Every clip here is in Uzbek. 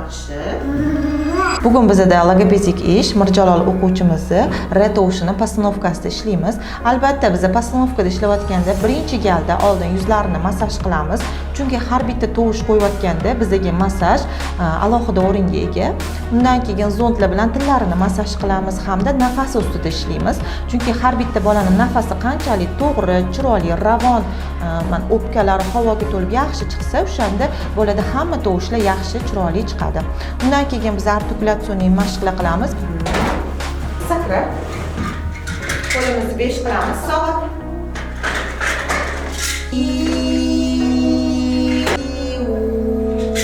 Yaxshi. Bugun bizada logopedik ish, Mirjalol o'quvchimizni R tovushini постановка sida ishlaymiz. Albatta, biza постановка da ishlayotganda birinchi galda oldin yuzlarini massaj qilamiz. Chunki har bitta tovush qo'yayotganda bizaga massaj alohida o'ringa ega. Undan keyin zondlar bilan tillarini massaj qilamiz hamda nafasi ustida ishlaymiz. Chunki har bitta bolani nafasi qanchalik to'g'ri, chiroyli, ravon, mana o'pkalari havoga to'lib yaxshi chiqsa, o'shanda bolada hamma tovushlar yaxshi, chiroyli chiqadi. Undan keyin biz артикуляционный mashqlar qilamiz. Sakra. Qo'limizni 5 qilamiz. Soat. I, u.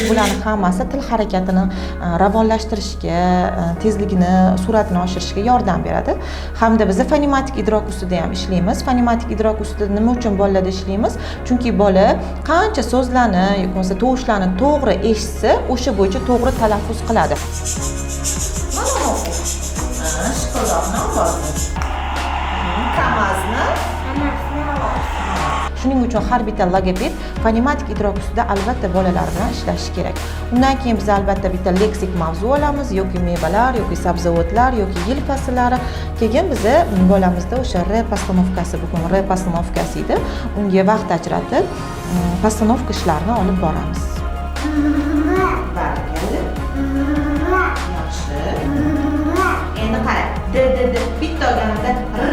Bularni hammasi til harakatini ravonlashtirishga, tezligini, sur'atini oshirishga yordam beradi. Hamda biz fonematik idrok ustida ham ishlaymiz. Fonematik idrok ustida nima uchun bolalarda ishlaymiz? Chunki bola qancha so'zlarni yoki bo'lmasa tovushlarni to'g'ri eshitsa, o'sha bo'yicha to'g'ri talaffuz qiladi. Mana bu. Ha, shiqildoqni ovozi. Kamazni. Shuning uchun har bitta logoped fonematik idrok ustida albatta bolalar bilan ishlashi kerak. Undan keyin biz albatta bitta leksik mavzu olamiz, yoki mevalar, yoki sabzavotlar, yoki yil fasllari. Keyin biza bolamizda o'sha R постановка si, bugun R постановка si edi. Unga vaqt ajratib, постановка ishlarini olib boramiz. Barakalla. Yaxshi. Endi qara. D D D bitta olganimda R.